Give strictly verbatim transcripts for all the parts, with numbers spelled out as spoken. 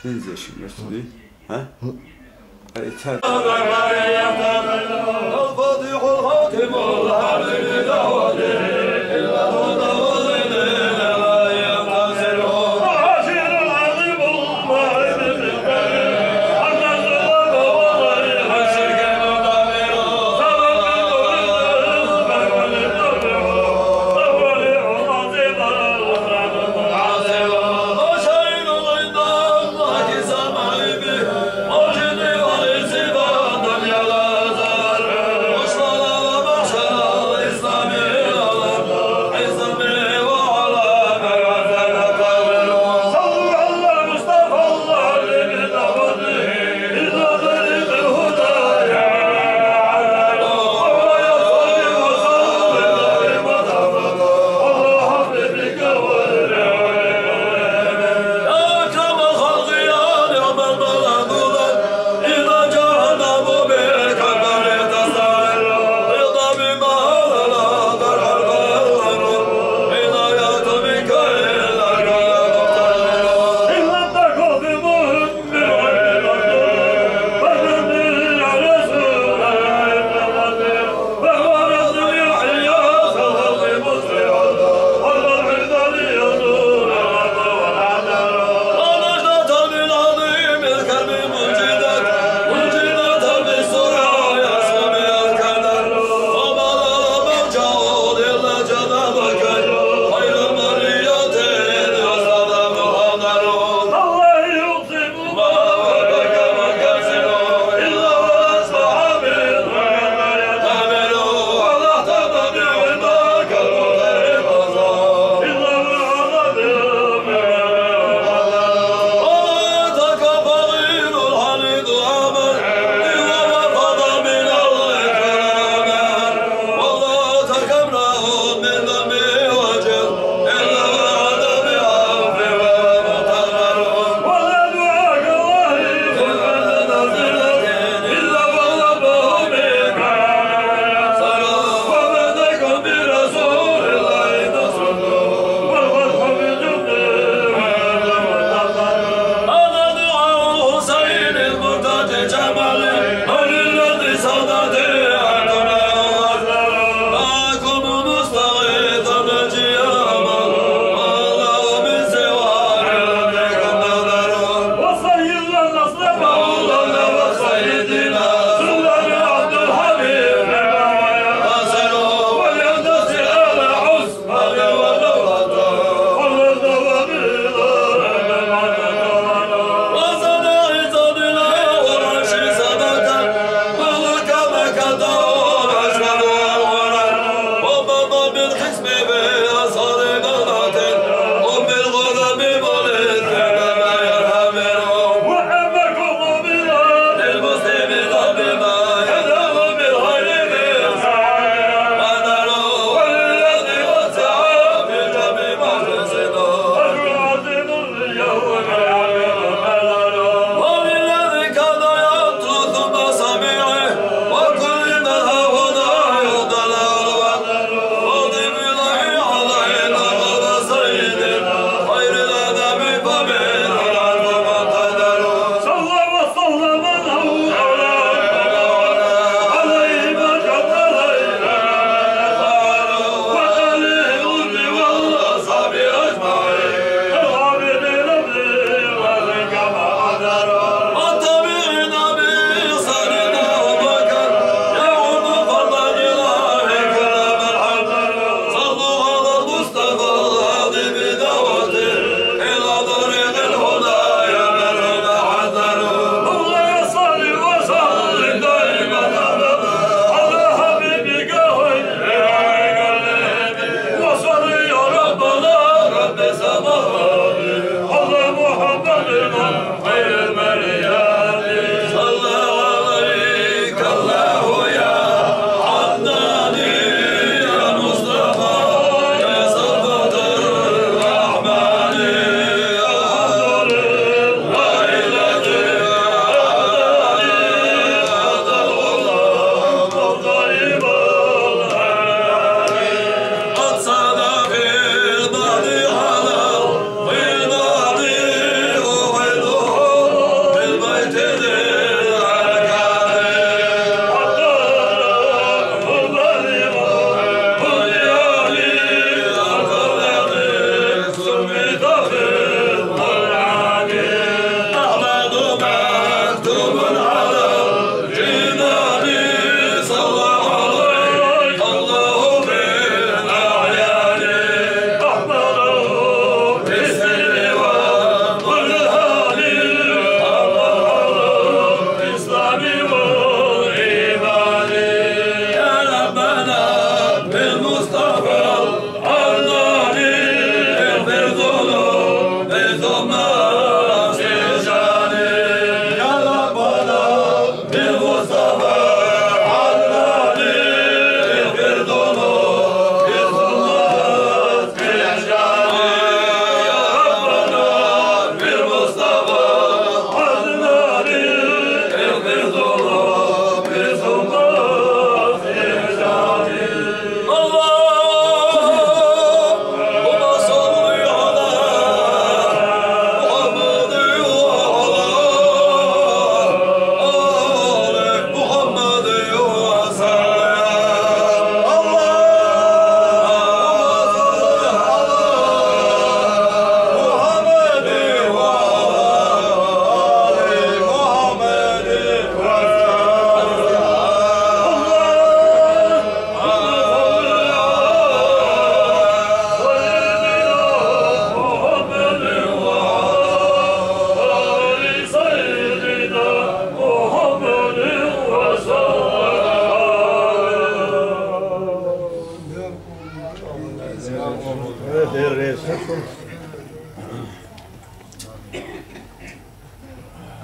Enzişim, ها؟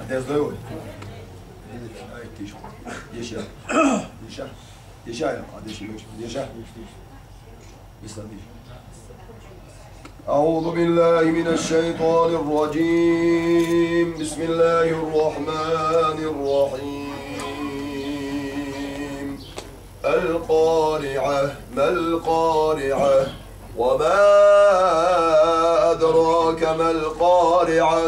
Ades doy oy. Ay, tiş. Yaşa. Yaşa. Yaşa ya, ades yaşa. Yaşa. أعوذ بالله من الشيطان الرجيم. بسم الله الرحمن الرحيم. القارعة، ما القارعة؟ وما أدراك ما القارعة؟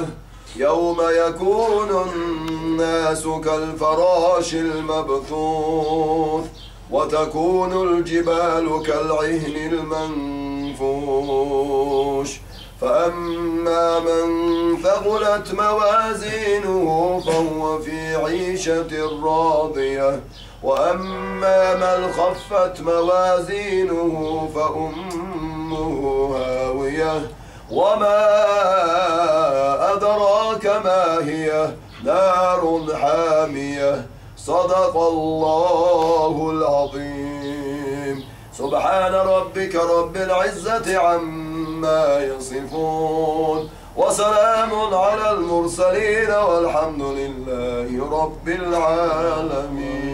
يوم يكون الناس كالفراش المبثوث، وتكون الجبال كالعهن المنفوش، فأما من ثقلت موازينه فهو في عيشة راضية، وأما من خفت موازينه فأمه هاوية، وما أدراك ما هي، نار حامية. صدق الله العظيم. سبحان ربك رب العزة عما يصفون، وسلام على المرسلين، والحمد لله رب العالمين.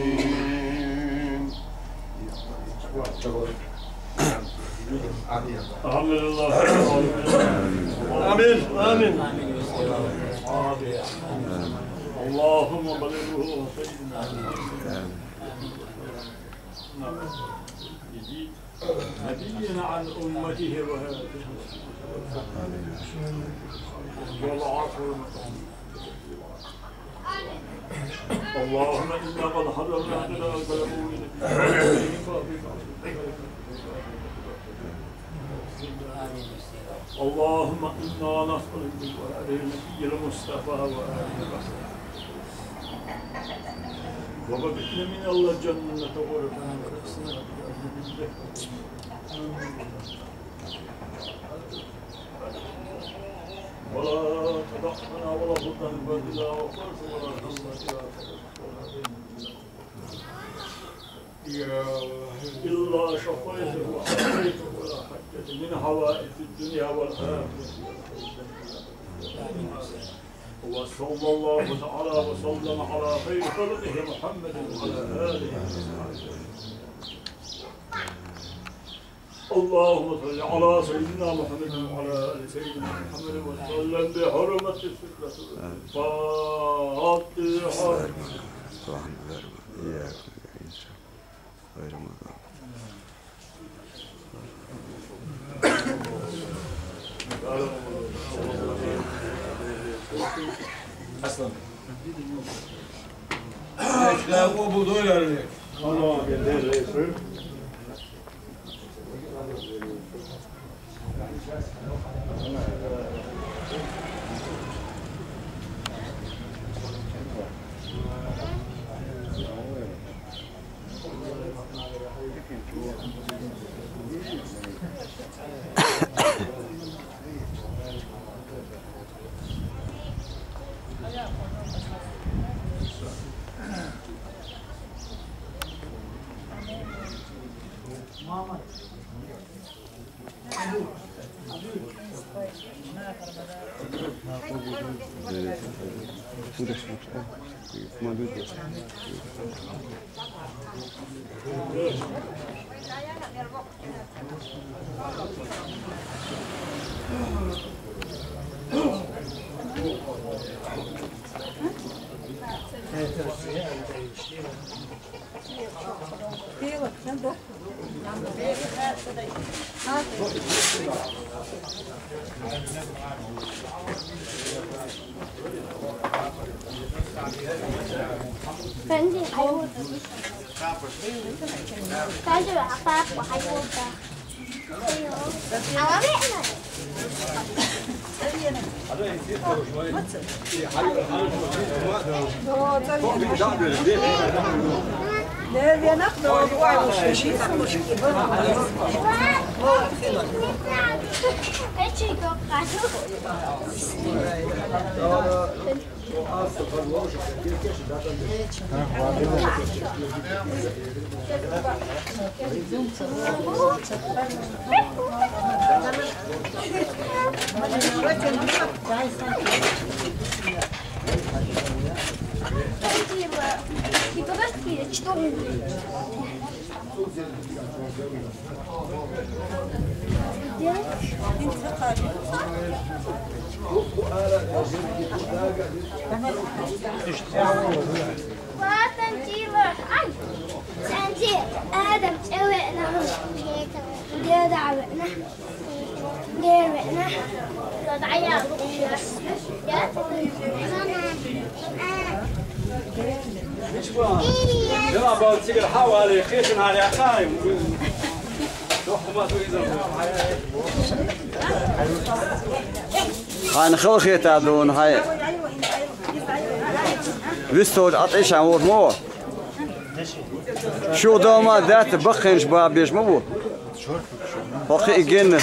الحمد لله. آمين. آمين. اللهم بلغه سيدنا محمد. نبينا عن أمته وهذه والعصر. اللهم إنا قد حضرنا قراءة الأولين. اللهم إنا نسألك بجوار هذه النبي المصطفى وآله وصحبه وبارك لنا من الله جنة ورضوان. ولا تدع لنا ولا ذنبا إلا غفرته ولا هما إلا فرجته ولا دينا إلا قضيته. إلا شفيته وعافيته ولا حاجة من حوائج الدنيا والآخرة. وصلى الله تعالى وسلم على خير خلقه محمد وعلى آله وصحبه. اللهم صل على سيدنا محمد وعلى آل سيدنا محمد وسلم بحرمة السدرة الفاتحة. غير مغضوب. Aslan. Eşya bu, bu da öyle. Tamam, gel, gel, gel. Адам чӀавеъна, деда веъна, деда веъна. Хьайна хала хетад хьуна, хьай вистхулаш Ӏа тӀе шан воху ма ву. Шух дома даьтта баккхийнаш бан безаш ма бу. Хьо кхин а генна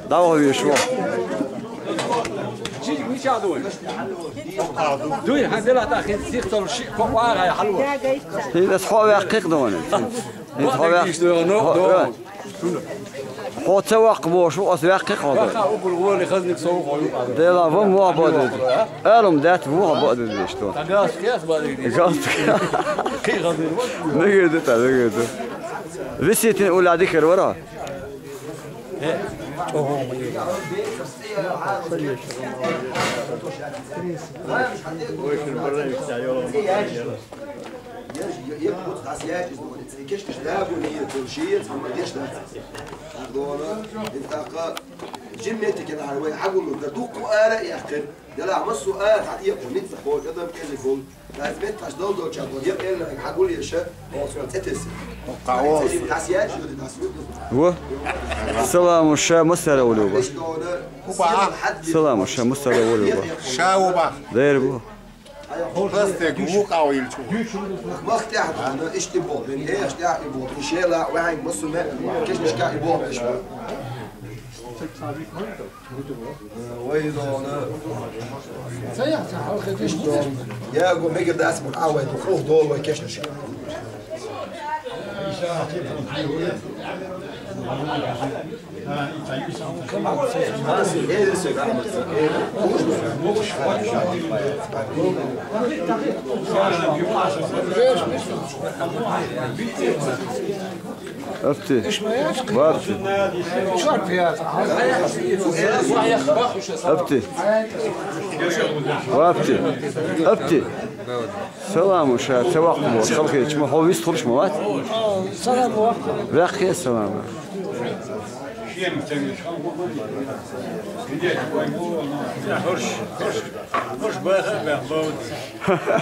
дӀаваха везаш ву. Дуй, хьан делахь тӀаккха хӀинца сих ца луш шиъ кхо вагӀай хьалура. ХӀинца ас хьо а ваьккхи-кх дуьйна. ХӀинца хьо ваьккхи. Хьо, хьо ца ваккха бохуш ву, ас ваьккхи-кх хьо дуьйна. Ваха уггар гӀоли хазниг сов хьо ю. Дела, вон мохь бан деза. Алум даьтта ву хьо бан деза веш ду. Галстук. Мегар ду тӀа, мегар ду. Виситин улла дикар вара. Жимма меттиг кхин вай хьагуллур дара, дуккха ара а яьккхира. Делахь массо а ара хьан тӀе а кху ницкъ кхочу адам кӀезиг хуьлу. Аз меттахь долу долчохь боху, я элларг хьан гулъеша, оцу цӀе тесира. Кхин цӀе дина дӀасаяьлча, дӀасаяьлча. Во. Салам ша массара а волу бо. Салам ша массара а волу бо. Ша ву бах. Дер бу. Хьо стаг ву къа йилчу. Мах тӀехь дона, иштта боху. Бен эш тӀехь и боху. Шела ваьхьанга массо а кешнашка и боху. Вай дона. Я го мегар дац мур а вай ду, ух, долу вай кешнаш. Апти. Вапти. Апти. Вапти. Апти. Салам ша, ца ваккха бо, халхечма, хьо вист хурш ма вац? Салам ваккха. Ваьккхе салам. Хурш, хурш, хурш баха бах бо.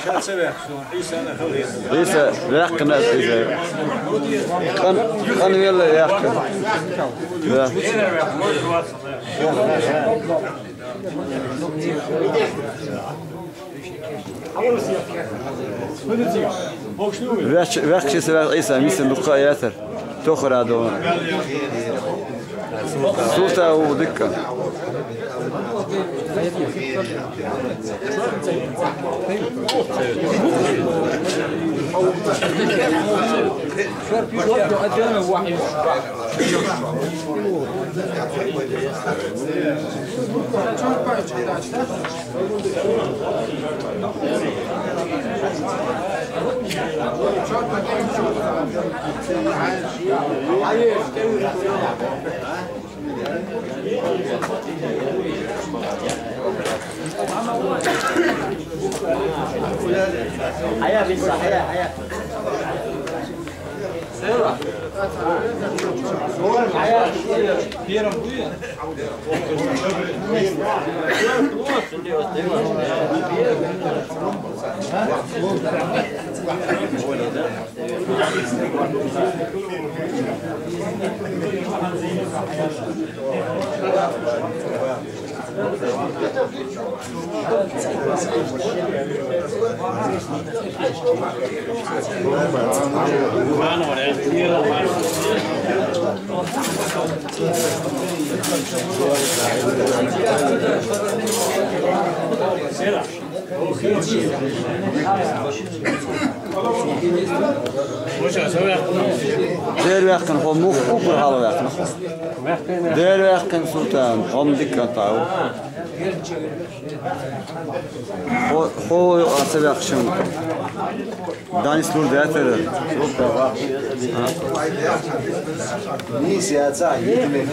Ша ца ваьккха суна, Ӏийсана хала. Ӏийса ваьккхина Ӏийса. Къан, къан велла ваьккхина. Да. Ваьш-, ваьхчи са ваьхьа Ӏийса, миса дукха а яцар. Тохара а догӀу. Сурта а ву дикка. Дера ваьккхина, хьо мух, мух хьала ваьккхина. Дера ваьккхина, Султан, хьо ма дикка тау. Хо, хо, а це як чим? Даніс лур де тедер. Місія ця єдине.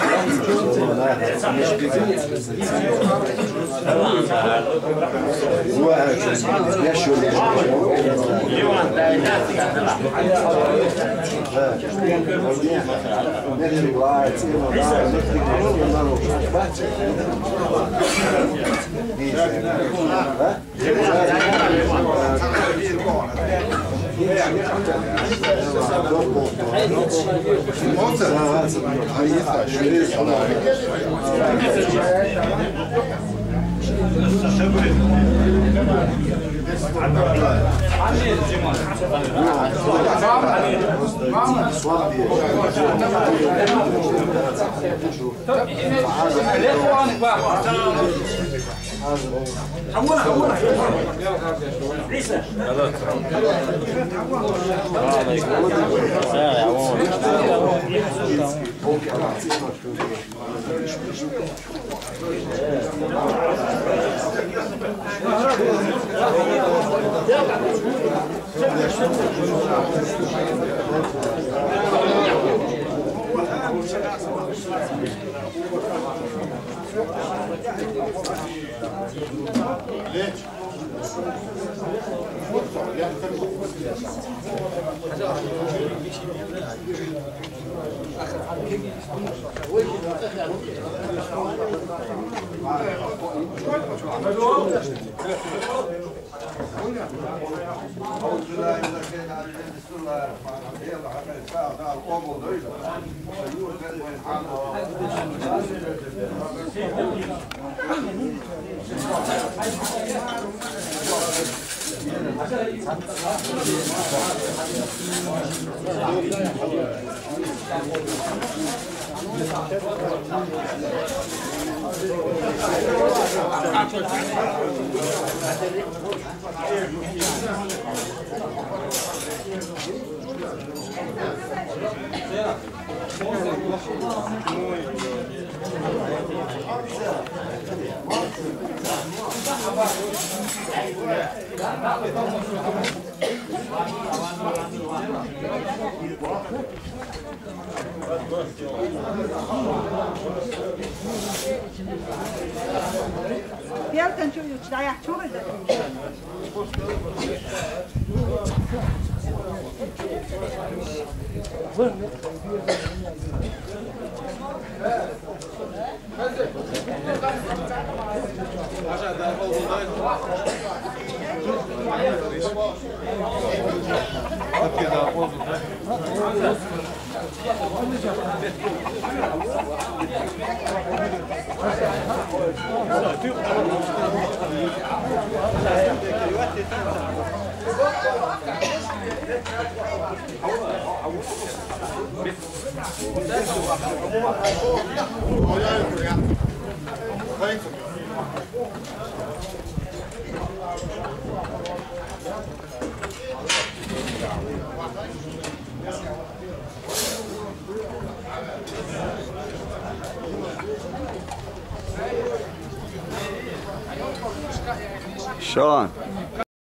Belki şu üç dayak çok eder. Şaban.